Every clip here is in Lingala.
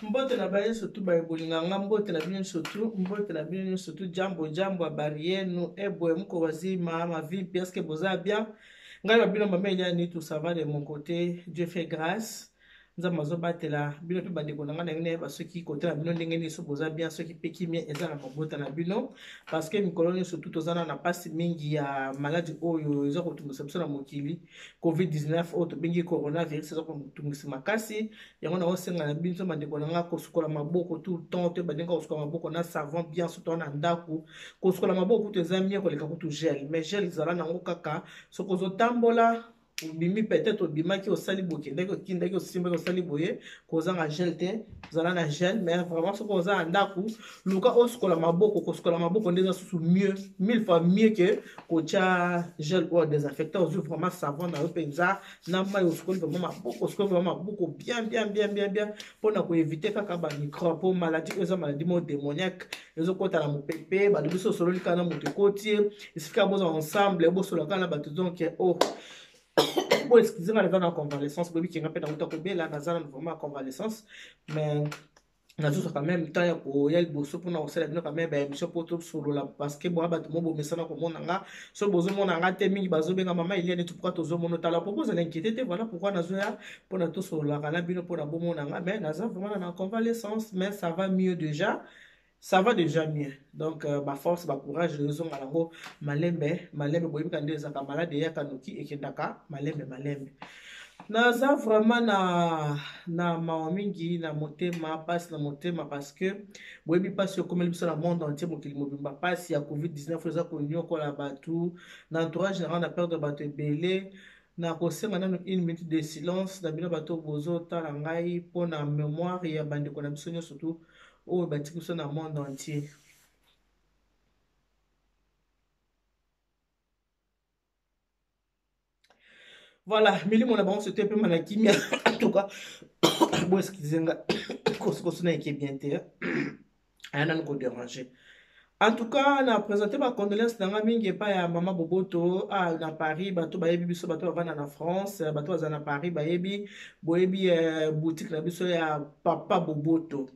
Mbote na baye surtout baye bolinga nga, mbote na bino surtout, mbote na bino surtout, jambo jambo, habari yenu, ebwe mko wazima, mavipi, est-ce que boza bien? Ngai ba bino mama Eliane tout ça va de mon côté, Dieu fait grâce. Nzambe azobatela bino mpe bandeko na ngai ndenge nayeba soki kote na bino ndenge nini, soki boza bien, soki mpe kimia eza na mabota na bino, parce que mikolo nyonso tu toza na mpasi mingi ya maladi oyo eza kotungisa biso na mokili, COVID-19 oyo tobengi coronavirus eza kotungisa makasi. Yango naosenga na bino bandeko na ngai kosukola maboko tout le temps, toyeba ndenge kosukola maboko na savon bien, surtout na ndako. Kosukola maboko kutu eza mieux koleka kutu gel, mais gel ezala nango kaka soki ozotambola, obimi peut-être obimaki, osali boye, okendaki, okindaki, osimbaki, osali boye, kozanga gel te, ozala na gel. Mais vraiment soki oza na ndako, luka osukola maboko. Kosukola maboko nde eza susu mieux, mille fois mieux que kotya gel oyo désinfectant. Ozwi vraiment savon na yo mpenza na mai, osukoli vraiment maboko, osukoli vraiment maboko bien bien bien bien bien, mpona koevite kaka bamicrobe, mpo maladie oyo eza maladie moko démoniaque, ezokɔta na mopepe. Balobi so osololi kaka na moto ekoti, esika boza ensemble, bosola kaka na bato. Donc oh, bo excuse nga, naza na convalescence. Boyebi kenga mpe nauta kobela, naza na vraiment convalescence, mais nazozwa quand même temps ya koya liboso mpona kosala bino quand même baémission mpo tosolola, parce que boya bato mo bomesana komona nga. So bozomona nga te mingi, bazobenga mama Eliane, pourquoi tozomona otala po bozala inquiété te. Voilà pourquoi nazoya mpona tosololaka na bino, mpona bomona nga. Mais naza vraiment na convalescence, mais ça va mieux déjà, ça va déjà mieux. Donc baforce, bacourage ezonga nango malembe malembe. Boyebika nde ezalaka, malade eyaka noki, ekendaka malembe malembe. Naza vraiment na mawa mingi na motema, mpasi na motema, parce que boyebi mpasi okomeli biso na monde entier, mokili mobimba. Mpasi ya COVID-19 eza konyokola bato. Na entourage na nga na perdre bato ebele. Na kosenga nano une minute de silence na bino bato bozotala ngai mpona mémoire ya bandeko na biso nyonso tu oyo batiki biso na monde entier. Voilà, milimo na bango sote epema na kimia. En tout cas, bo excuse nga, kosukosu na eke bien te, aya nanu kodéranger. En tout cas, na présente bacondoléance na nga mingi epai ya mama Boboto ah, na Paris. Bato bayebi biso, bato bavanda na France, bato baza na Paris bayebi, boyebi boutique na biso ya papa Boboto.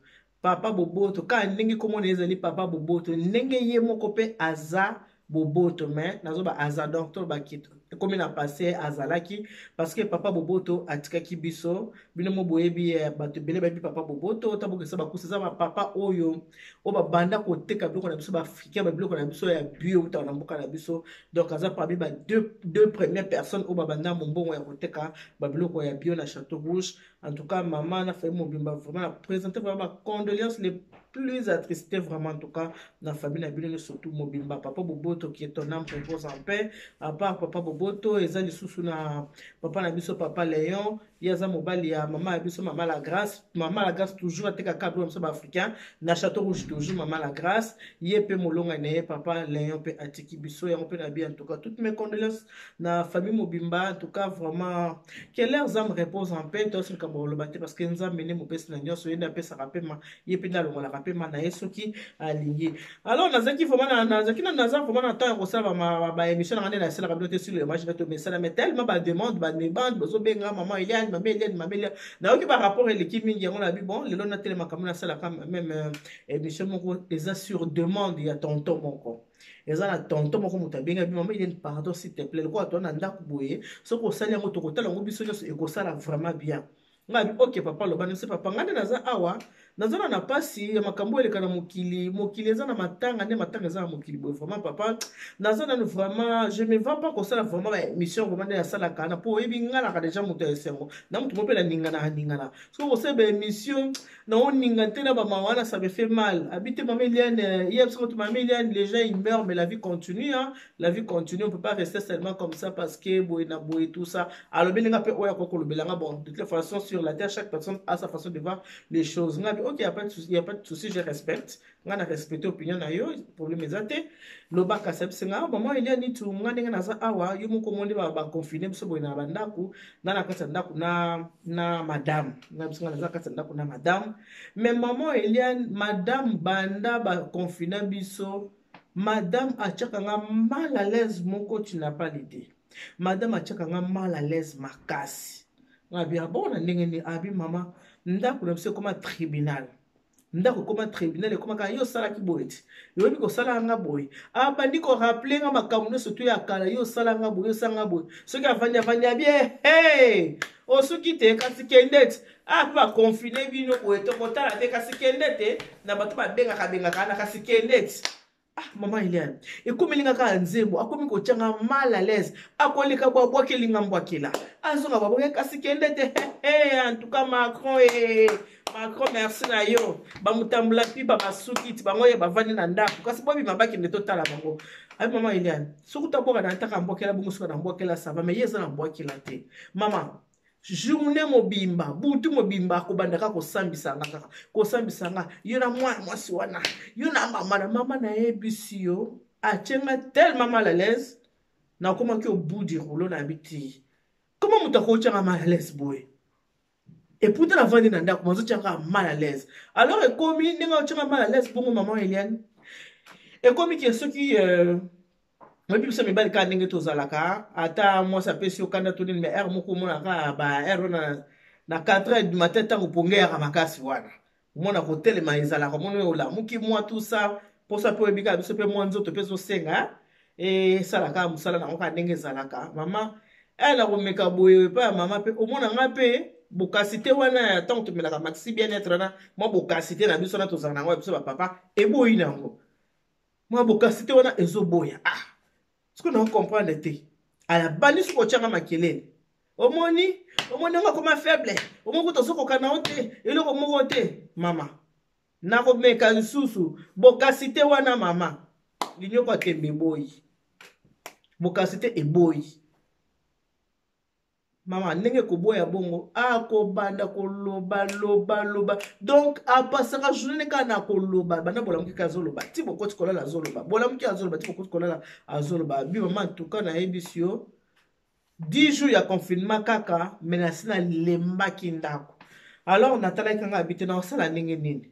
Papa Boboto, kaka ndenge komona ezali papa Boboto, ndenge ye moko mpe aza boboto, mais nazoba aza, donc tolobaki ekomi na passé, azalaki, parce que papa Boboto atikaki biso. Bino mo boyebi, bato ebele bayebi papa Boboto. Ta bokesa bakusa, eza bapapa oyo babanda koteka biloko na biso baafricain, babiloko na biso ya bio eutaka na mboka na biso. Donc aza parmi ba deux premières personnes oyo babanda mombongo ya koteka babiloko ya bio na Château Rouge. En tout cas, mama na famille mobimba, vraiment na présenter vraiment ba condoléances les plus attristées vraiment, en tout cas na famille na bino surtout mobimba. Papa Boboto, qui est ton âme repose en paix. À part papa Boboto, eza lisusu na papa na biso papa Léon, ye aza mobali ya mama ya biso mama la Grâce. Mama la Grâce toujours atekaka biloko biso baafricain na Château Rouge, toujours mama la Grâce. Ye mpe molonga na ye papa Léon mpe atiki biso yango mpe na bi. En tout cas, toutes mes condoléances na famille mobimba. En tout cas, vraiment, que leurs âmes reposent en paix. Tosi likambo koloba te, parce que Nzambe nde mopesi na nyonso, ye nde apesaka pema, ye mpe nde alongolaka pema na ye soki alingi. Alors nazalaki vraiment, nazalaki na naza vraiment na temps ya kosala baémission na nga nde nasalaka bino te sur le image to mesala, mais tellement bademande, bademande, bazobenga mama Eliane, mama Eliane, mama Eliane, nayoki barapport eleki mingi. Yango nabi bon, lelo natelemaka mo nasalaka même émission moko eza sur demande ya tonton moko. Eza na tonton moko, moto abengi abi: "Mama Eliane, pardon, s'il te plaît, lokola toza na ndako boye, soki osali yango, tokotala yango biso nyonso, ekosala vraiment bien." Ngai abi: "Ok papa, loba nse papa." Ngai nde naza awa, naza na pasi ya makambo eleka na mokili. Mokili eza na matanga, nde matanga eza na mokili boye. Vraiment papa, naza nanu vraiment, je me vends pas kosala vraiment baémission vraiment nde nasalaka na, mpo oyebi ngai naka déjà moto ya esengo na moto mo mpe naninganaka ningana. Soki kosala baémission naoninga te na bama wana, ça me fait mal. Abi te: "Mama Eliane, ye biso moto, mama Eliane, les gens ils meurent mais la vie continue, hein? La vie continue, on peut pas rester seulement comme ça parce que boye na boye, tout ça." Alobi ndenge mpe oyo akoki kolobelanga. Bon, de toute façon, sur la terre, chaque personne a sa façon de voir les choses. Nga bi: "Ok, y a pas de souci, y a pas de souci, je respecte." Nga na respecte opinion na yo, problème eza te, loba. Kasi abisenga: "Mama Eliane, tu nga ndenge naza awa, yo moko omoni baconfine biso boye na bandako, na kati ya ndako na madame nga biso, nga naza kati ya ndako na madame. Mais mama Eliane, madame, banda baconfina biso, madame atiaka nga mal à l'aise moko, tu n'as pas l'idée. Madame atiaka nga mal à l'aise makasi. Abi ah bon, na ndenge nini? Abi mama, ndako na biso ekoma tribunal, ndako ekoma tribunal, ekoma kaka yo osalaki boye ti yoyebi kosala nga boye. Abandi korappeler nga makambo nyonso to ya kala: yo osala nga boye, yo osala nga boye. Soki avandi avandi, abi hey, osuki te, kasi kende ti ah mpe baconfiner bino boye, tokotala te, kasi kende te na bato babengaka bengaka na, kasi kende ti. Ah mama Eliane, ekomeli nga kaka nzembo, akomi kotianga mal à l'aise. Akoleka bo abwakelinga mbwakela, azonga babwake, kasi kende te. En tout cas Macron, e Macron, merci na yo. Bamutambola mpiba basuki ti bango ye bavandi na ndako, kasi bobima bakende totala bango. Ayi mama Eliane, soki utabwaka na ntaka mbwakela bongo, soki na mbwakela ça va, mais ye eza na mbwakela te mama. Journée mobimba, butu mobimba, akobanda kaka kosambisa nga, kaka kosambisa nga: yo na mwana mwasi wana, yo na mama na mama. Nayebisi yo, atie nga tellement mal à l'aise, nakomaki au bout du rouleau. Nayebi ti comment moto akotianga mal à l'aise boye. Et pourtant navandi na ndako, mazotianga mal à l'aise. Alors ekomi ndenge aotianga mal à l'aise bongo, mama Eliane, ekomi ke soki oyebi biso mibali kaka ndenge tozalaka, ata mwasi apesi yo kanda to nini, mais heure moko omonaka ba heure na 4 heures du matin, ntango ponge eyaka makasi wana, omona kotelema ezalaka, omona oyo olamuki mwa tout ça, mposa mpe oyebi kaka biso mpe mwa nzoto mpe ezosenga esalaka mosala nango kaka ndenge ezalaka. Mama e na komeka boye epai ya mama mpe omona nga mpe bokasi te wana ya ntango tomelaka Maxi Bien-être wana, mwa bokasi te na biso wana tozala nango ya biso bapapa eboyi nango, mwa bokasi te wana ezoboya. Ah, soki na comprendre te, ayabandi soki otyanga makelele, omoni, omoni yango akoma faible, omoni kuta ozokoka na yo te, eloko moko te. Mama, nakomeka lisusu bokasi te wana mama, linyoko atembe eboyi, bokasi te eboyi. Mama, ndenge koboya bongo, akobanda koloba loba loba. Donc apasaka journée kaka na koloba. Banda bolamuki kaka azoloba, ti bokoti kolala azoloba, bolamuki azoloba, ti bokoti kolala azoloba. Bi mama, ntuka nayebisi yo, 10 jours ya confinement kaka, me nasi nalembaki ndako. Alors natalaki kanga, abi te, naosala ndenge nini?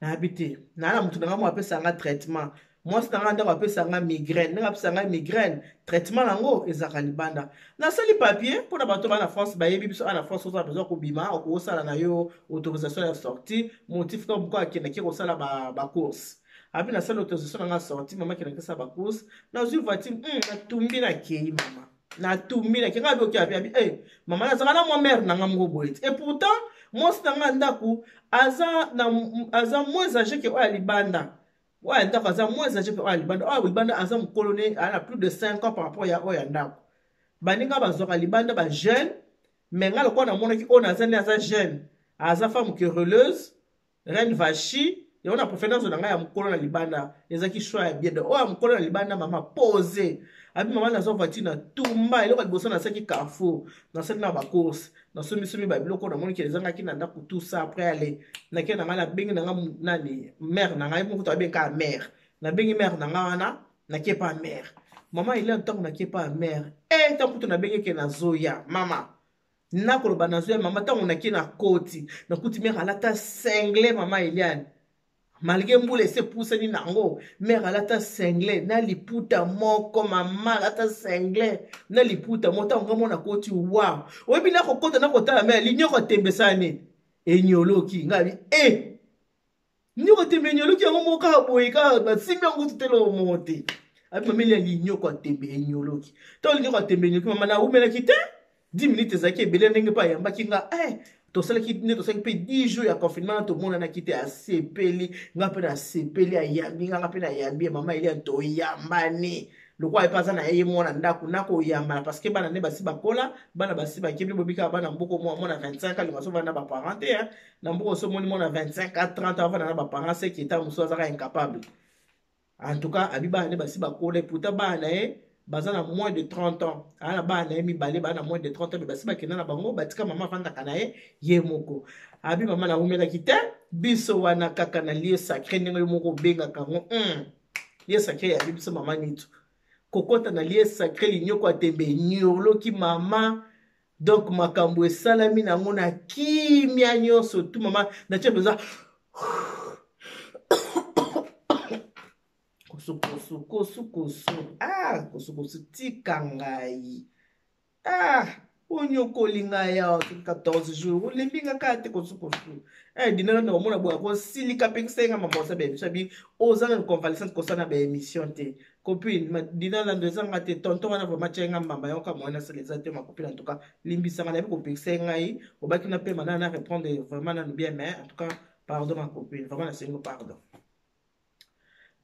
Nayebi te, naa na motu na nga mo apesa nga traitement. Mwasi na nga ndako apesa nga migraine, ndenge apesa ngai migraine, traitement nango ezalaka libanda. Nasali papier mpona bato baa na France, bayebi biso a na France, oza besoin kobima, okosala na yo autorisation ya sortie, motif kaka moko akendaki kosala bacourse. Abi nasali autorisation na nga sortie, mama, akendaki kosala bacourse, nazwi voiture, natumbi, nakei mama, natumbi, nakei. Nga abi oki, abi abi eh, mama, nazalaka na mwa mare na nga moko boye ti. Et pourtant mwasi na nga ndako aza na aza moins âgé ke oyo ya libanda. Oyo ya ndako aza moins âgé ke oyo ya libanda. Oyo ya libanda aza mokolo ne, aza na plus de 5 ans par rapport ya oyo ya ndako. Baninga bazwaka libanda bajeune, mais nga lokola namonaki oyo naza nde aza jeune, aza femme querelleuse, reine Vachi, yango na préféré nazwa na ngai ya mokolo na libanda. Ezalaki choix ya bien. Oyo ya mokolo na libanda, mama, pose abi mama, nazwa voiture na tumba. Eloko ya liboso nasalaki Carrefour, nasali na bacourse, nasomisomi babiloko namoniki ezangaki na ndako, tout ça. Après ale nake na ngai, nabengi na ngai nani, mare na ngai moko, toabengi kaka mare. Nabengi mare na ngai wana, nake pa mare, mama Eliane. Ntango nake pa mare e, ntango kutu nabengi ke nazoya, mama, nakoloba nazoya mama, ntango nake na koti, nakuti mare alata singlet. Mama Eliane, malgré mbula ese epusani nango, mare alata singlet na liputa moko. Mama alata singlet na liputa moko. Ntango nga mona koti, wow, oyebi, nakokota, nakotala mare, linyoko atembesala nini, enyoloki ngai bi e linyoko atembe enyoloki yango moko kaka boye, kaka basimbi yango kutu te, eloko moko te. Abi mameli ya linyoko atembe enyoloki. Ntango linyoko atembe enyoloki, mama, naumelaki te, 10 minutes ezalaki ebele. Ndenge mpe ayambaki nga, tosalaki nde tosalaki mpe 10 jours ya confinement na tomonanaki te. Asepeli, nga mpe nasepeli. Ayambi nga, nga mpe nayambi ye. Mama Elia, toyambani lokola ye mpe aza na ye mwana ndako, nakoyambana parce que bana nde basi bakola, bana basi bakebi. Bobikaka bana mboka, mwa mwana 25 alinga so vanda na baparent te. Na mboka so omoni mwana 25 a 30 avanda na baparent, seke eta mosusu azaka incapable. En tout cas abi bana nde basi bakola. Pourtant bana na ye baza na moins de 30 ans, aa na bana na ye mibale baa na moins de 30 ans, me basi bakenda na bango, batika mama avandaka na ye ye moko. Abi mama, naumelaki te, biso wana kaka na lieu sacré, ndenge yo moko obengaka yango, lieu sacré yabi biso mama Nitu. Kokɔta na lieu sacré, linyoko atembe enyoloki mama. Donc makambo esalami nango na kimia nyonso tu. Mama, natie mpenza kosukosu kosukosu, ah, kosukosu, tika ngai, ah. Onyokoli ngai awa 14 jours, olembi nga kaka te kosukosu. Eh, Dina na omona boya kosilika pekisa ye nga mama osala baémission abi oza na convalescente kosala na baémission te. Copine, ma Dina Lando eza nga te, tonton wana vraiment tia nga mbamba yango kaka moyen nasala eza te ma copine en tout cas limbisa nga nayebi kopekisa ye ngai obaki na pema na na répondre vraiment nanu bien mais en tout cas pardon ma copine vraiment nasengi pardon.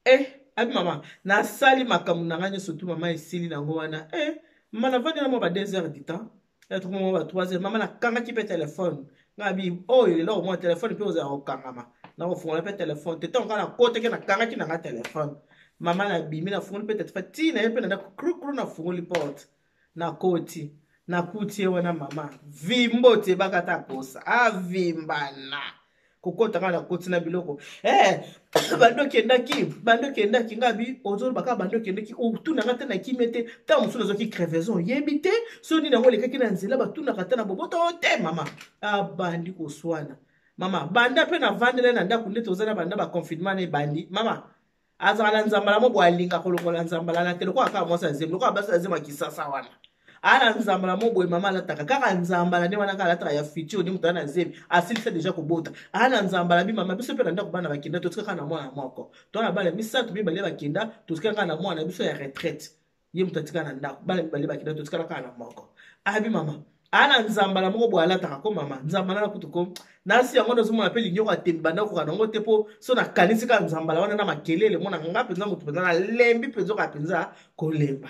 Eh, abi mama nasali makambo na ngai nyonso tu mama esili nango wana eh, mama navandi na mwa ba 2 heures du temps etre mwa ba 3 heures mama nakangaki mpe telefone ngai abi oyo lelo omwa telefone mpe ozala kokangama nakofungola mpe telefone te ntango kaka nakotaki nakangaki na ngai telefone mama nabimi nafungoli mpe telefone ti na ye mpe na ndako krukru nafungoli porte nakoti nakuti ye wana mama vimbo te bakata kosa avimbana kokota kaka nakoti na biloko eh, bando okendaki bando okendaki nga bi ozoloba kaka bando okendaki otuna nga te na kimia te ntango mosusu nazwaki crevaison oyebi te so nini yango elekaki na nzela batunaka te na boboto te mama abandi koswana mama banda mpe navandela na ndako nde toza na banda baconfinement na ebandi mama azala na nzambala mo boye alinga kolongola nzambala na te lokola kaka mwasi ya zemi lokola basi ya zemi ya kisasa wana ala nzambala mo boye mama alataka kaka nzambala nde wana kaka alataka ya futur nde moto ana zemi asilisa deja kobota ala nzambala bi mama biso mpe na ndako bana bakenda totika kaka na mwana moko to na bana misato mibale bakenda totika kaka na mwana biso ya retraite ye moto atika na ndako bana mibale bakenda totikala kaka na moko abi mama ana nzambala moko boye alataka ko mama nzambala na kutu ko nasi yango nazomona mpe linyoko atembi banda koka nango te mpo so nakanisi kaka nzambala wana na makelele mona nga mpenza moto mpenza nalembi mpenza oka mpenza kolemba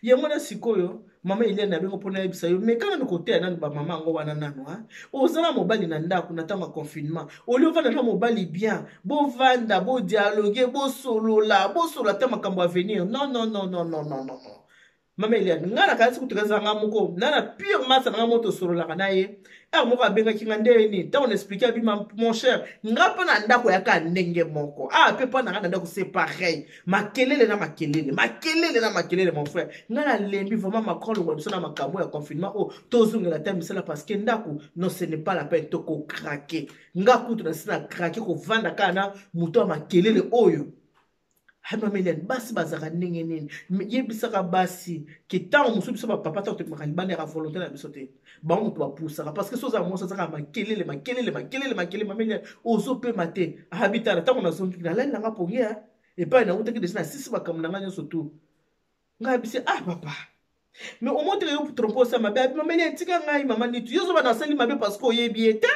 yango wana sikoyo mama Eliane nabengo mpo nayebisa yo meka nanu koteya nanu bamama yango wana nanu a oza na mobali na ndako na ntango ya confinement olie ovanda na mobali bien bovanda bodialogue bosolola bosolola ata makambo ya avenir non non non non non non non mama Eliane ngai nakanisi kutu eza nga moko na na pure masa na ngai moko tosololaka na ye heure moko abengaki nga ndenge nini ntango na explike abi mon cher nga mpe na ndako yaka ndenge moko ah mpe mpo na nga na ndako c'est pareil makelele na makelele makelele na makelele mon frère nga nalembi vraiment Macron longola biso na makambo ya confinement oyo tozongela ta misala parce que ndako non ce n'est pas la peine tokokrake nga kutu nasi na krake kovanda kaka na moto ya makelele oyo mama Eliane basi bazalaka ndenge nini yebisaka basi ke ntango mosusu biso bapapa ntango tobimaka libanda yaka volonté na biso te bango moto bapusaka parce que so ozala mwasi azaka makelele makelele makelele makelele mama Eliane ozopema te abitala ntango nazongi nalali nanga pongi epai nautaki deja nasisi makambo na ngai nyonso tu ngai abisi ah papa mais omoi teke yo trompe osala mabe abi mama Eliane tika ngai mama nitu yo zoba nasali mabe parce que oyebi ye te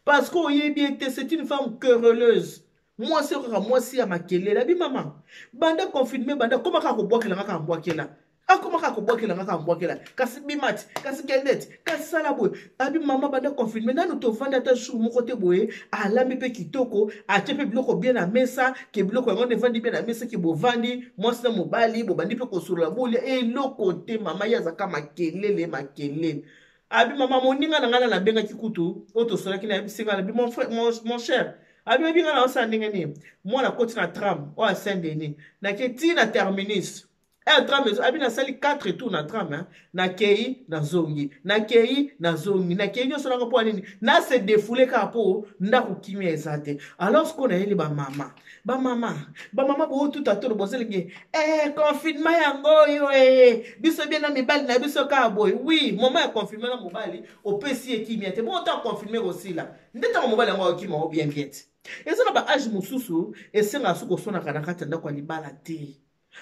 parce que oyebi ye te c'est une femme querelleuse mwasi oyo kaka mwasi ya makelele abi mama banda confinement banda koma kaka kobwakela nga kaka mbwakela akoma kaka kobwakela nga kaka mbwakela kasi bima ti kasi kende ti kasi sala boye abi mama banda confinement nanu tovandi ata jour moko te boye alambi mpe kitoko atie mpe biloko bien na mesa ke biloko yango nde evandi bien na mesa ke bovandi mwasi na mobali bobandi mpe kosolola bolia eloko te mama ye azaka makelele makelele abi mama moninga na ngai na nabengaki kutu oyo tosolaki nayebisi ngai nabi mon frère mon cher abi oyebi ngai naosala ndenge nini mwana akoti na tram oyo ya saint denis nake ti na terminus eh, tram ezo abi nasali 4 tour na tram hein. Nakei nazongi nakei nazongi nakei nyonso nanga mpo ya nini nase defoule kaka mpo ndako kimia eza te alors sikoyo nayeli bamama bamama bamama bootuta tolo bozelingi eh, confinement yango oyo eh, biso bien na mibali na biso kaka boye oui moment ya confinement na mobali opesi ye kimia te bongo ntango confinement ekosila nde ntango mobali yango akokima o bien bien te eza na baage mosusu esengaka soki oswanaka na kati ya ndako ya libala te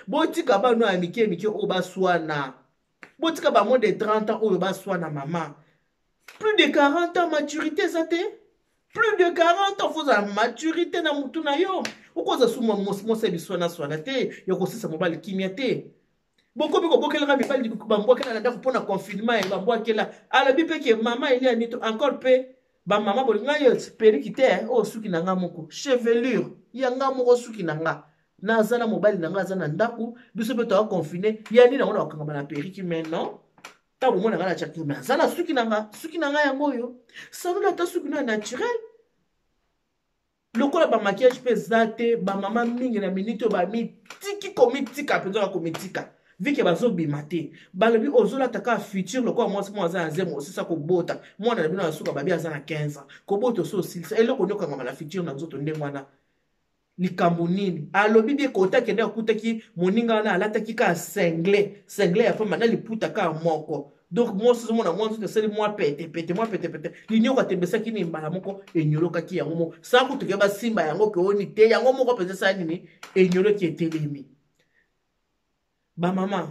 botika bana ya mike mike oyo baswana botika ba moins de 30 ans oyo baswana mama plus de 40 ans maturité eza te plus de 40 ans fozala maturité na mutu na yo okoza su mwasi ya biswanaswana te ya kosisa mobali kimia te bokomi kobokelaka mibali bambwakela na ndako mpo na confinement ye bambwakela alobi mpe ke mama Elia Nito encore mpe bamama bolinga yo periki te oyo suki na nga moko chevelure ya nga moko suki na nga naza na mobali na nga aza na ndako biso mpe toa confine ya nini yango na kokangama na periki mais non ntango bomona nga na tiaki mais aza na suki na nga suki na nga yango oyo sanola ata suki na naturel lokola bamaquillage mpe eza te bamama mingi na minute oyo bamitiki komitika mpenza ya komitika vike bazobima te balobi ozolata kaka futur lokola mwasi moko aza na zemo osisa kobota mwana na bino ya suka babi aza na 15 ans kobota osi osilisa eloko nini okangama na futur na nzoto ndenge wana likambo nini alobi bie kota akende akutaki moninga wana alataki kaka single single ya pamba na liputa kaka moko. Donc mwasi ozomona mwa nzoto esali mwa petepete, mwa petepete, linyoko atembesaki nini mbala moko enyolokaki yango moko, sans kutu ke basimba yango ke oni te, yango moko mpenza esali nini, enyoloki, etelemi. Bamama,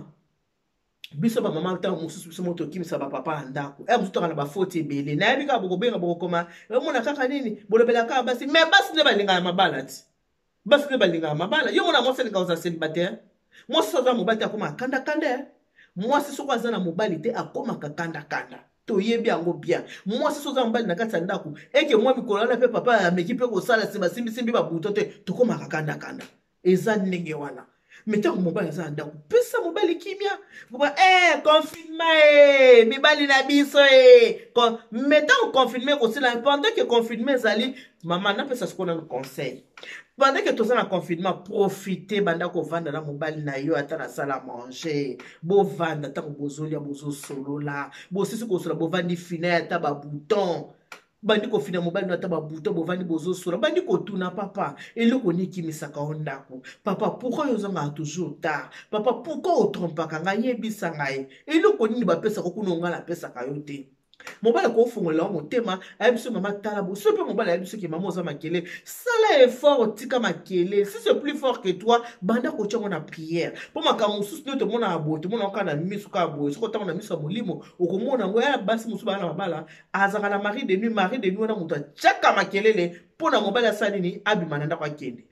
biso bamama, ntango mosusu biso moko tokimisa bapapa ya ndako. E mosusu toka na bafoti ebele, nayebi kaka bokobenga, bokokoma, omona kaka nini, bolobela kaka basi. Mais basi nde balingaka mabala ti, basi nde balingaka mabala. Yo mona mwasi alingaka kozala célibataire? Mwasi so aza mobali te, akomaka kandakanda. Mwasi soko aza na mobali te, akomaka kandakanda, toyebi yango bien. Mwasi so oza mobali na kati ya ndako, eke mwa mikolo wana mpe papa ameki mpe kosala nsima, simbisimbi babuto te, tokomaka kandakanda. Eza ndenge wana. Mais ntango mobali aza na ndako, pesa mobali kimia. Boba confinement, mibali na biso Mais ntango confinement ekosila, pendant que confinement ezali, mama, napesa sikoyo nano conseil: pendant que toza na confinement, profite, banda kovanda na mobali na yo, ata na salle à manger, bovanda. Ntango bozolia, bozosolola, bosisi kosola, bovandi, fina ata babouton, bandi kofina mobali no ata babouton, bovandi, bozosola, bandi kotuna: "Papa, eloko nini ekimisaka yo ndako? Papa, pourquoi yo ozongaka toujours tard? Papa, pourquoi otrompaka ngai? Yebisa ngai, eloko nini bapesaka kuna ngai napesaka yo te?" Mobali akofungolela yo motema, ayebi so: "Mama, tala bo." So mpe mobali ayebi soki: "Mama, oza makele, sala effort, otika makele. Si c'est plus fort que toi, banda kotia yango na prière." Mpo makambo mosusu nde tomonaka boye, tomonaka kaka na miso kaka boye. Soki otango na miso ya molimo, okomona yango. Ya basi mosusu baa na mabala, azalaka na mari de nuit. Mari de nuit wana, moto atiaka makelele mpo na mobali asala nini? Abima na ndako, akende.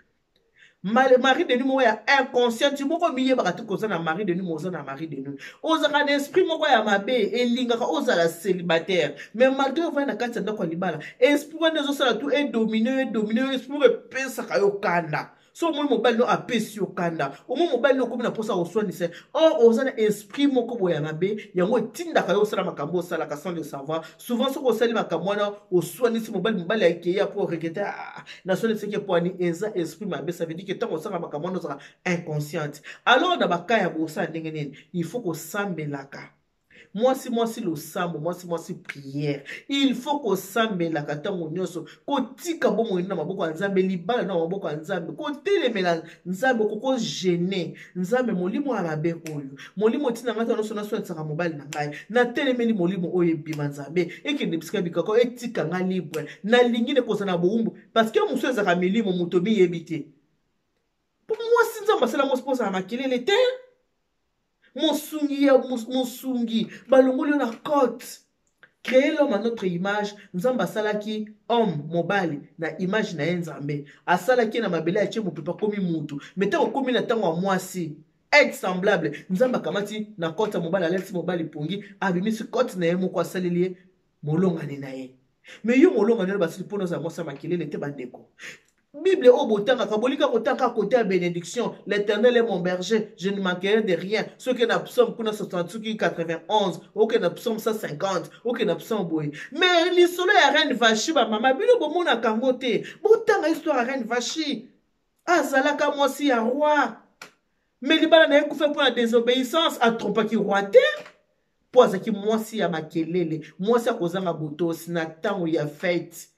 Mari de nuit moko ya inconscient moko, miyebaka te koza na mari de nuit. Mo oza na mari de nuit, ozalaka na esprit moko ya mabe elingaka ozala célibataire. Mais malgré ovandi na kati ya ndako ya libala, esprit wana ezosala tu edomine yo, edomine yo. Esprit moko epesaka yo kanda. So omoni mobali no apesi yo kanda, omoni mobali no okomi na mposa koswanisa, or oza na esprit moko boye ya mabe. Yango etindaka yo osala makambo osalaka sans le savoir. Souvent soki osali makambo wana, oswanisi mobali, mobali akei apo regretter: "Ah, naswanisaki epwani." Eza esprit mabe. Ça veut dire que ntango osalaka makambo wana, ozalaka inconsciente. Alors na baka ya bosala ndenge nini? Il faut kosambelaka. Mwasi, mwasi losambo, mwasi, mwasi prière. Il faut kosambelaka ntango nyonso, kotika bomoi na maboko ya Nzambe, libala na maboko ya Nzambe, kotelemela Nzambe, kokogêner Nzambe. Molimo ya mabe oyo, molimo ntina ngai nyonso naswanisaka mobali na ngai, natelemeli molimo oyo, ebima. Nzambe, ekende bisika bikako, etika ngai libre. Nalingi ne kozala na bowumbu, parce que mosu ezalaka milimo, moto miyebi te. Mpo mwasi, Nzambe asala mwasi mpo ozala makelele te. Mosungi ya mosungi, balongoli yo na côté. Créer l'homme à notre image. Nzambe asalaki homme, mobali, na image na ye. Nzambe asalaki ye na mabele, atie mopepe, akomi mutu. Mais ntango okomi na ntango ya mwasi, aide semblable, Nzambe akamati na côté ya mobali, alati mobali pongi, abimisi côté na ye moko, asaleli ye molongani na ye. Mais yo molongani oyo basili mpona ozala mwasi ya makelele te. Bandeko, Bible oyo botangaka, bolika kotanga côté ya bénédiction: "L'Éternel est mon berger, je ne manquerai de rien." Soki na psaume kuna 60, soki 91, oke na psaume 150, oke na psaume boye. Mais lisolo ya reine Vashti, bamama, bino bomonaka yango te. Botanga histoire ya reine Vashti. Azalaka mwasi ya roi, mais libala na ye kufa mpo na désobéissance. Atrompaki roi te, mpo azalaki mwasi ya makelele, mwasi akozanga botosi. Na ntango ya fête,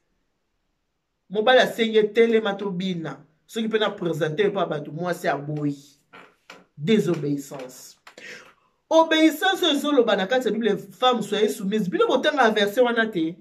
mobali asengi: "Etelema, tobina, soki mpe na présente mpo ya bato." Mwasi aboyi. Désobéissance. Obéissance oyo ezoloba na kati ya Bible: "Femme, soyez soumise." Bino botanga verset wana te.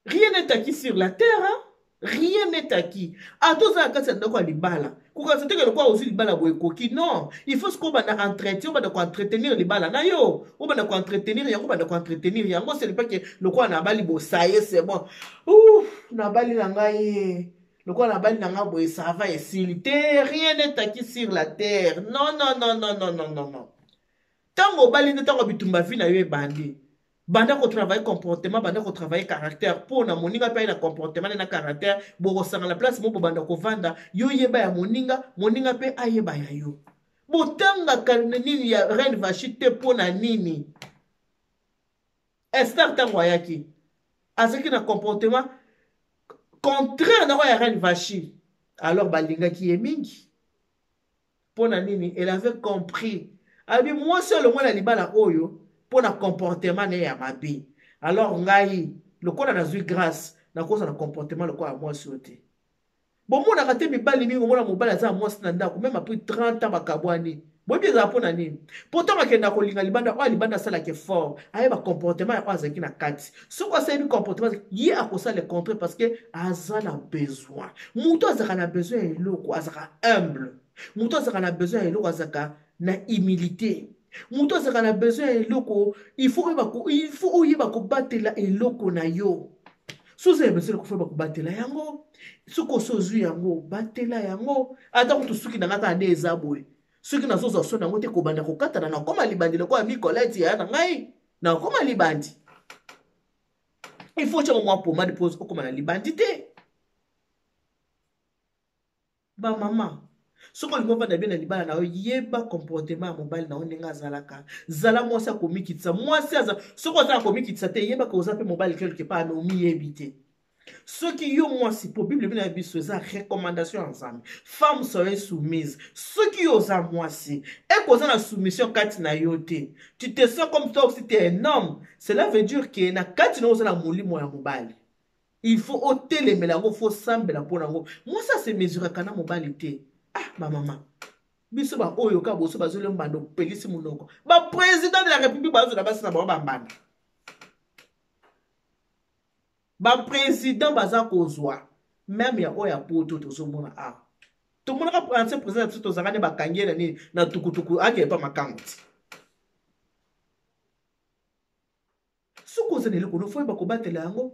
Rien n'est acquis sur la terre, hein? Rien n'est acquis. Ata oza na kati ya ndako ya libala, kokanisa teke lokola ozwi libala boye ekoki. Non, il faut sikoyo obanda entretien, obanda koentretenir libala na yo, obanda koentretenir yango, obanda koentretenir yango. Ce n'est pas que lokola nabali bosaye, c'est bon. Ouf, nabali na ngai, lokola nabali na ngai boye, ça va, esili te. Rien n'est acquis sur la terre. Non, non, non, non, non, non, non, non. Ntango obali nde ntango bitumba vie na yo ebandi. Banda kotravaille comportement, banda kotravaille caractère, mpo na moninga mpe aye na comportement nde na caractère. Bokosangana place mo, bobanda kovanda, yo yeba ya moninga, moninga mpe ayeba ya yo. Botangaka nini ya reine Vashti te? Mpo na nini? Ester, ntango ayaki, azalaki na comportement contraire na oyo ya reine Vashti. Alors balingaki ye mingi. Mpo na nini? Elle avait compris, alobi: "Mwasi alongwa na libala oyo mpo na comportement na ye ya mabe. Alors ngai, lokola nazwi grâce, nakozala na comportement lokola ya mwasi oyo te." Bomonaka te mibali mingi, omona mobali aza na mwasi na ndako, même après 30 ans bakabwani. Boyebi ezala mpo na nini? Mpo ntango akenda kolinga libanda, oyo libanda asalaka effort ayeba comportement ya oyo azalaki na kati. Soki asayebi comportement, ye akosala le contraire parce que aza na besoin. Moto azalaka na besoin ya eloko azalaka humble. Moto azalaka na besoin ya eloko azalaka na humilité. Moto azalaka na besoin ya eloko, il faut oyeba kobatela eloko na yo. Soki oza na besoin eloko, faut oyeba kobatela yango. Soki osi ozwi yango, batela yango. Ata kutu suki na nga kaka nde eza boye, soki nazozwa so nango te, kobanda kokatana, nakoma libandi lokola mikolete ya na ngai, nakoma libandi. Il faut otyango mwa pomade mpo okoma na libandi te. Bamama, soki olingi ovanda bien na libala na yo, yeba comportement ya mobali na yo ndenge azalaka. Zala mwasi akomikitisa. Mwasi aza, soki oza akomikitisa te, yebaka oza mpe mobali quelque part, mais omiyebi te. Soki yo mwasi, po Bible bina biso eza recommandation ya Nzambe, femme soyez soumise. Soki yo oza mwasi eko oza na soumission kati na yo te, tu te sens comme toi aussi t'es un homme, cela veut dire que na kati na yo oza na molimo ya mobali. Il faut otelemela yango, faut osambela mpo na yango. Mwasi ase mesuraka na mobali te. Ah, bamama biso baoyo kaka boso bazoli mbanda, opelisi monoko, baprésident de la République bazozela basi na bango bambanda. Baprésident baza kozwa meme ya oyo ya poto tozomona awa. Tomonaka ancien président na biso, tozalaka nde bakangi ye na nini na tukutuku, akeye pa makango ti. Soki oza na eloko no, foyeba kobatela yango.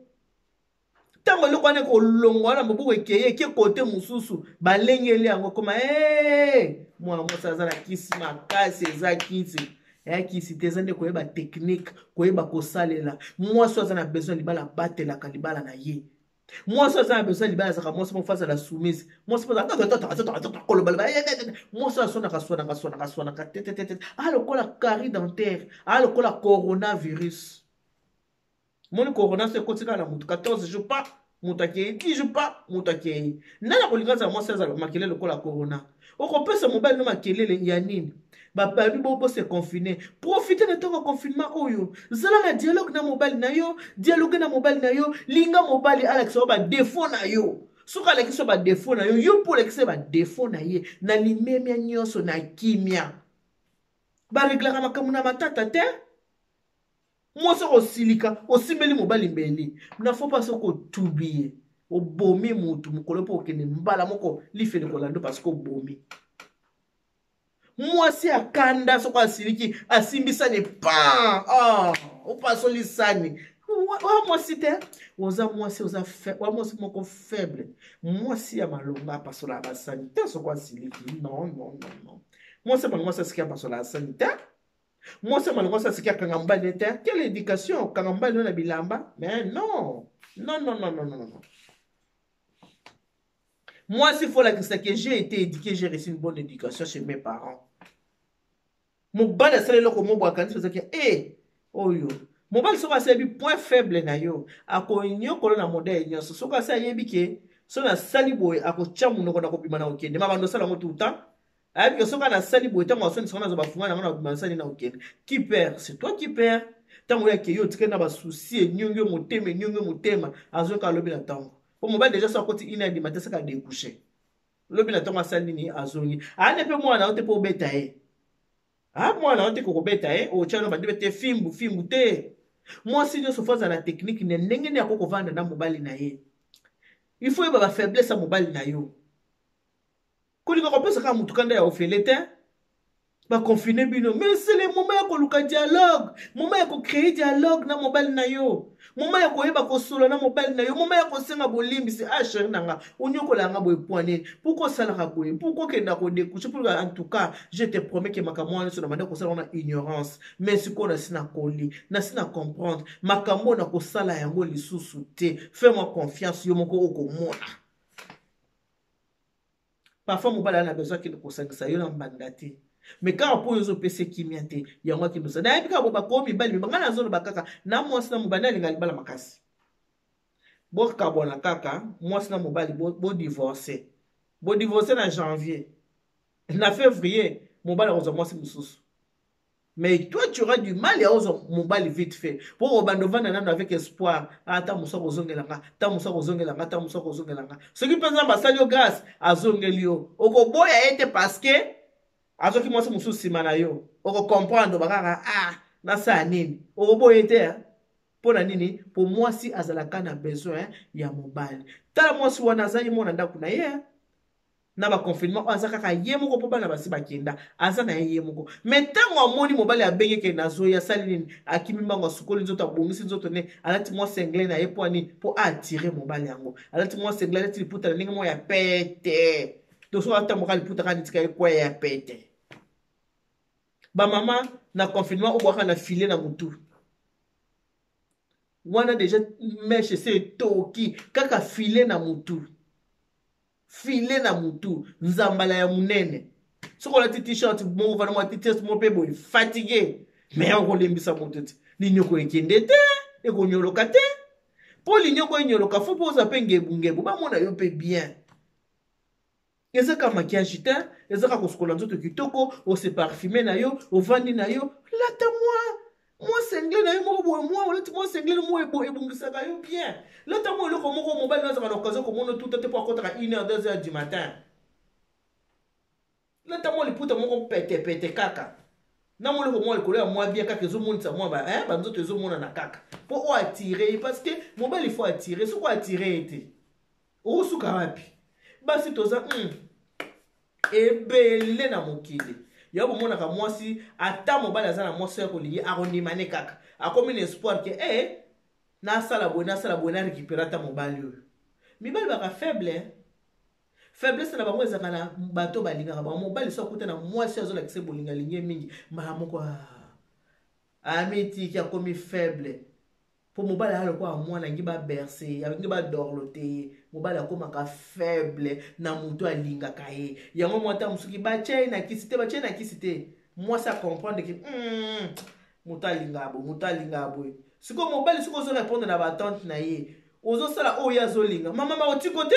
Ntango eloko wana ekolongwa na maboko, ekeye eke kote mosusu, balengeli yango koma hey! Mwana mwasi aza na kisi makasi, eza kisi ya kisi te, eza nde koyeba technique, koyeba kosalela. Mwasi oyo aza na besoin libala abatelaka libala na ye. Mwasi oyo aza na besoin libala azalaka mwasi moko azala soumise. Mwasi moko kolobaloba, mwasi oyo aswanaka swanaka swanaka swanaka tetetete, a lokola carie dentaire, a lokola coronavirus. Moni corona so ekoti kaka na motu 14 jours pa moto akei, 10 jours pa moto akei. Nani akolinga azala mwasi azala makelele lokola corona? Okopesa mobali no makelele ya nini? Bapabi bo bose confine, profite na ntango ya confinement oyo, zala na dialogue na mobali na yo, dialogue na mobali na yo, linga mobali alakisa yo badefo na yo. Soki alakisi yo badefo na yo, yo mpo olakisa ye badefo na ye na limemia nyonso, na kimia. Bareglaka makambo na matata te. Mwasi okosilika, osimbeli mobali mbeli na fo pa, soki otubi ye, obomi mutu mokolo mpo okende mbala moko lifeli kolanda, parce que obomi mwasi. Akanda, soki asiliki, asimbi sani pan, oh, opasoli sani. Oya mwasi te, oza mwasi, oza oya mwasi moko faible. Mwasi ya malonga apasolaka basani te soki asiliki. Non, non, non, non. Mwasi ya malonga mwasi asiki apasolaka sani te. Mwasi ya malonga mwasi asiki akanga mobali te. Quelle éducation, okanga mobali no na bilamba? Mais non, non, non, non, non, non, non. Mwasi faut lakisa que j'ai été éduqué, j'ai reçu une bonne éducation chez mes parents. Mobali asala eloko moko akanisi ozaki e oyo mobali, soki asayebi point faible na yo, akonyokola na modele nyonso. Soki asi ayebi ke so nasali boye, akotya monoko na kobima na kokende, ma bando osala yango tout le temps. Ayebi ke soki nasali boye, ntango asonisa ngo, nazwa bafunga nango na kobima, nasali na kokende. Qui perd? C'est toi qui perds. Ntango oyo akei, otikali na basusi, enyongi yo motema, enyongi yo motema. Azoyoka alobi na ntango, po mobali deja so akoti ine andima te, saka adécouche lobi na ntongo asali nini, azongi ane mpe mwana yo te mpo obeta ye. A mwana yo te kokobeta ye, otya no bandebe te, fimbu fimbu te. Mwasi nyonso fo azala na technique ne ndenge nini akoki kovanda na mobali na ye. Il faut yeba bafaiblesse ya mobali na yo. Kolinga kopesa kaka motu kanda ya ofele te. Baconfine bino, mais c'est le moment ya koluka dialogue, moment ya kocréer dialogue na mobali na yo, moment ya koyeba kosolola na mobali na yo, moment ya kosenga bolimbisi. Ah, chéri na nga, onyokola yanga boye po nini? Pourquoi osalaka boye? Pourquoi okenda kodécouche? Pourquoi? En tout cas, je te promets ke makambo wana nyonso na banda kosala wana ignorance, mais sikoyo nasi nakoli, nasi na comprendre makambo oyo, nakosala yango lisusu te. Fais moi confiance, yo moko okomona. Parfois mobali aza na besoin akende kosangisa yo na mbanda te, mais kaka mpo oyo ozopesa kimia te, yango akende osala. Nayebi kaka bo bakoo mibali me ngai nazoloba kaka na mwasi na mobali, nalinga libala makasi. Bokabwana kaka mwasi na mobali, bodivorce, bodivorce na janvier, na février mobali akozwa mwasi mosusu. Mais toi, tu auras du mal ya ozwa mobali vite fait, po obanda ovanda nano avec espoir: ata mosu akozongela nga, ta mosu akozongela nga, ta mosu akozongela nga. Soki mpe Nzambe asali yo grâce, azongeli yo, okoboya ye te, parce que Azwaki mwasi mosusu nsima na yo, okocomprendre bakaka ah nasala nini, okoboye te. Mpo na nini? Mpo mwasi azalaka na besoin ya mobali. Tala mwasi wana aza ye moko na ndako na ye na baconfinement oyo, aza kaka ye moko mpo bana basi bakenda, aza na ye ye moko. Mais ntango amoni mobali abengeke nazoyi, asali nini? Akimi mbango, asukoli nzoto, abongisi nzoto ne, alati mwa singlet na ye. Mpo nini? Mpo aatire mobali yango. Alati mwa singlet, alati liputa na ndenge moko ya pete. To soki atamboka, liputa kaka nitika ekweya ya pete. Bamama na confinement obwaka na filet na motu wana, déjà mèche ese etoki, kaka filet na motu, filet na motu, nzambala ya monene. Soki olati t-shirt moko, vana mwa t-shirt moko mpe boye, fatigue, mais okolembisa moto te. Linyoko ekende te, ekonyoloka te. Mpo linyoko enyoloka, faut mpo oza mpe ngebungebu, bamona yo mpe bien. Eza kaka maquillage te, eza kaka kosukola nzoto kitoko, ose parfume na yo, ovandi na yo, lata mwa singlet na yo moko boye, mwa olati mwa singlet moko ebongisaka yo bien. Lata mwa eloko moko, mobali nazaka na occasion komona tuta te, mpo akɔtaka 1 heure, 2 heures du matin. Lata mwa liputa moko petepete kaka na mwa eloko mwa likolo ya mwa bien, kaka ezomonisa mwa banzoto ezomonana kaka, mpo oyo atire ye, parce que mobali faut atire. Soki oatire ye te, okosuka wapi? Basi toza ebele na mokili. Ya bomonaka mwasi, ata mobali aza na mwasi oyo akolingi, akondima ne kaka, akomi na espoir ke e nasala boye, nasala boye, na récupérer ata mobali oyo. Mibali baka faible, faiblesse na bango ezalaka na bato balingaka bango. Mobali so akuta na mwasi azolakisa bolingo, alingi mingi, mbala moko amitiki, akomi faible, mpo mobali aya lokola mwana, alingi babercer ye, alingi badorloter ye. Mobali akomaka faible na moto alingaka ye. Yango mwa ntango soki batia ye na kisi te, batia ye na kisi te, mwasi acomprendre ke moto alingaka boye, moto alingaka boye. Sikoyo mobali, soki ozorépondre na baattente na ye, ozosala oyo ye azolinga, mama makotiko te,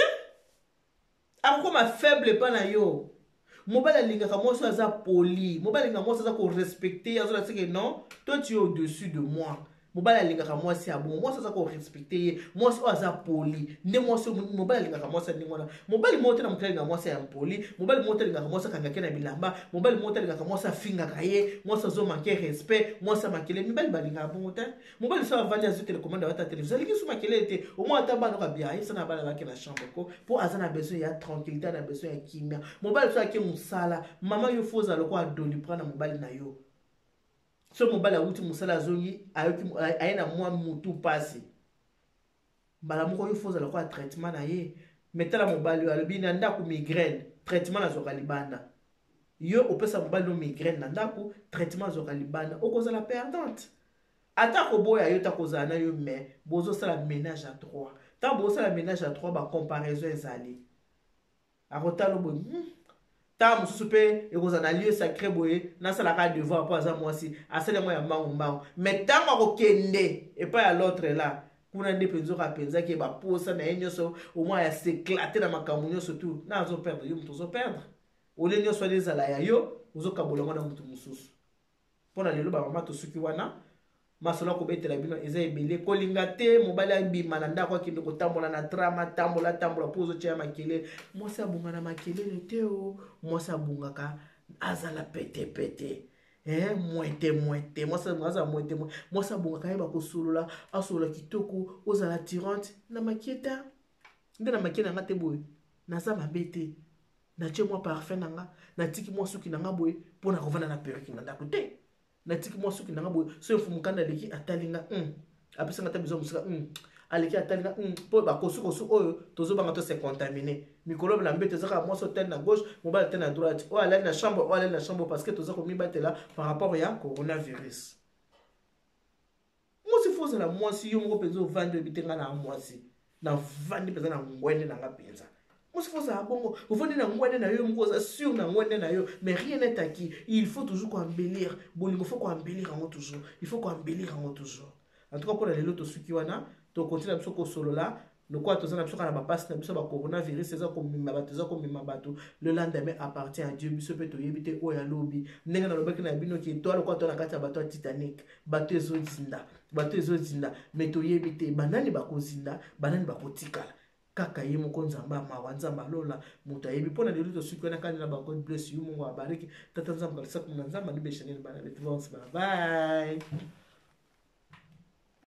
akokoma faible epa na yo. Mobali alingaka mwasi oyo aza poli. Mobali alingaka mwasi aza korespecter ye, azolakisa ke non, toi tu es au-dessus de moi. Mobali alingaka mwasi ya bongo, mwasi aza korespecter ye, mwasi oyo aza poli nde mwasi. Mobali alingaka mwasi ya ndenge wana. Mobali moko te na mokili alingaka mwasi ya impoli. Mobali moko te alingaka mwasi akangaki na bilamba. Mobali moko te alingaka mwasi afingaka ye, mwasi azomanquer respect, mwasi amakele. Mibali balingaka bongo te. Mobali so avandi, azwi télécommande, awata télévision, alingi so makelele te. Omoi ata bana okabia, ayebisa na bana bake na chambre ko, mpo aza na besoin ya tranquillité, na besoin ya kimia. Mobali so ake mosala, mama, yo faut ozala lokola Doliprane na mobali na yo. So mobali awuti mosala, azongi, ayoki aye na mwa mutu mpasi, mbala moko yo faut ozala lokola traitement na ye. Mais tala mobali oyo alobi na ndako migraine, traitement nazwaka libanda. Yo opesa mobali no migraine na ndako, traitement azwaka libanda, okozala perdante. Ata koboya yo, ta kozala na yo, mais bozosala ménage à trois. Ntango bozosala ménage à trois, bacomparaison ezali, akotala boye, Ntango mosusu mpe ekozala na lieu sacré boye, nasalaka devoir mpo aza mwasi, asali yango ya mbangu mbangu. Mais ntango akokende epai ya l'autre là, kuna nde mpenza oka mpenzaki baposa na ye nyonso, omoi ya s'éclater na makambo nyonso tu na azoperdre. Yo moto ozoperdre, olie nyonso wana ezala ya yo, ozokabola yango na moto mosusu. Mpo na lelo, bamama, tosuki wana. Masolo akobetela bino eza ebele. Kolinga te mobali abima na ndako, akende kotambola na tram, atambola tambola mpo ozotia makelele. Mwasi abonga na makelele te. O mwasi abongaka azala petepete, eh, mwete mwete. Mwasi azala mwete mwete. Mwasi abongaka yeba kosolola, asolola kitoko, ozala tirante na makieta nde na makie na nga te boye. Naza mabe te, natie mwa parfum na nga, natiki mwa suki na nga boye mpo na kovanda na perruque na ndako te. Natiki mwa suki na nga boye, so efu mokanda aleki, atali nga, apesanga ata bizwa mosika, aleki, atali nga, mpo bakosukosu oyo tozobanga to se contaminer mikolo na mbeto. Eza kaka mwasi otali na gauche, mobali atali na droite, oyo alali na chambre, oyo alali na chambre, parce que toza komibatela par rapport ya coronavirus. Mwasi faut ozala mwasi yo moko mpenza, ovandi, oyebi te nga na mwasi, navandi mpenza na ngwende na nga mpenza. Mwasi faut ozala bongo, ovandi na ngwende na yo moko, oza sûr na ngwende na yo. Mais rien n'est acquis, il faut toujours koembellir bolingo, faut koembellir yango toujours, il faut koembellir yango toujours. En tout cas, mpona lelo tosuki wana. Tokontinue na biso kosolola lokola toza na biso kaka na bapasi na biso. Bacoronavirus eza komema bato, eza komema bato. Le lendemain appartient à Dieu. Biso mpe toyebi te oyo alobi. Ndenge nalobaki na bino ke toa lokola toa na kati ya bato ya Titanic, bato ezozinda, bato ezozinda, mais toyebi te banani bakozinda, banani bakotikala. Kaka ye moko Nzambe ya mawa, Nzambe alola, moto ayebi. Mpo na lelo tosuki wana kani na ba God bless you, Mungu abariki. Tata Nzambe kalisa kumuna Nzambe anibeshaneni bana betu bonse. Bye bye.